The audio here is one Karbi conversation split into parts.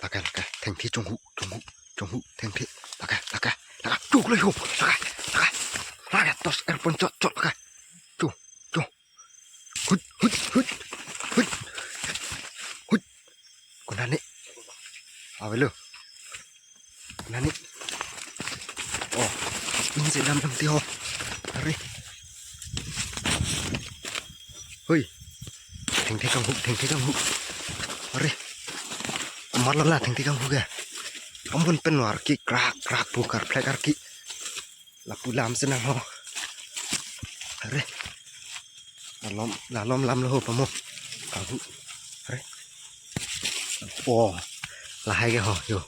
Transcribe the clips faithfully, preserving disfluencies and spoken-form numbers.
Lake, lake, thengthe chonghu, chonghu, chonghu, thengthe. Lake, lake, lake, chuk lo ho, lake, lake, lake, tos er pon chot, chot, lake. Chu, chu. Hut, hut, hut, hut. Hut. Konane. Avelo. Nani? Oh, ini sedam dam ti ho. Are. Hui. Thengthe kanghu, thengthe kanghu. Are. Amat lala thengthe kanghu ke. Amun pen war ki krak krak pu karplek arki. Lapu lam senang ho. Are. Lalom, lalom lam lo ho pamo. Kanghu. Are. Oh. Lahai ke ho, yo.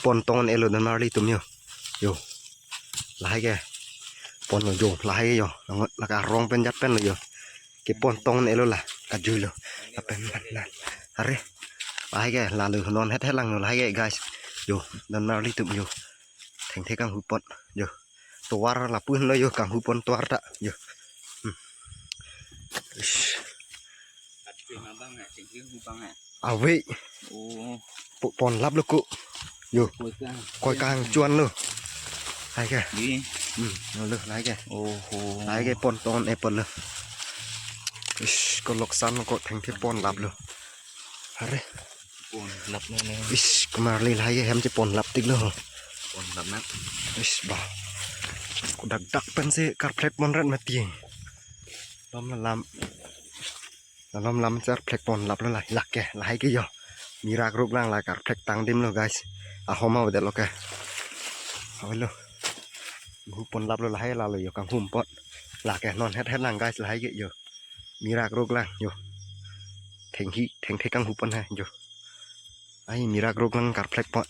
Pon tong-un-elo donmarli atum yo. Yo. Lahai ke. Pon lo yo, lahai ke yo. Langot lake arong pen jat pen lo yo. Kepon tong-un-elo la. Kajui lo. Lapen na, na. Are. Lahai ke lalo non het het lang yo lahai ke guys. Yo, donmarli atum yo. Thengthe kanghu pon. Yo. Tovar lapu lo yo kanghu pon tovar ta. Yo. Hmm. Ish. Ave. Oh, Po-, pon lap lo ko. Yo. Koi kang. Koi kang chuan lo. Lahai ke. Di. Hmm, lo lahai ke. Oh, oh. Lahai ke pon tong-un-e pon lo. Ish, ko loksan ko thengthe pon lap lo. Are. Pon lap lo ne. Ish, komarli lahai ke hem che pon lap tik lo. Pon lap na. Ish, ba. Ko dak dak pensi karplek pon rat mati. Lam lam. Lalom lam si karplek pon lap lo la, lake, lahai ke yo. Mirak ruk lang la karplek tang dim lo guys. Ahom avedet lo ke. Avelo. Kanghu pon lap lo lahai lalo yo kanghu pon. Lake non het het lang guys lahai ke yo. Mirak ruk lang yo. Thenghi, thengthe kanghu pon ha yo. Ai mirak ruk lang karplek pon.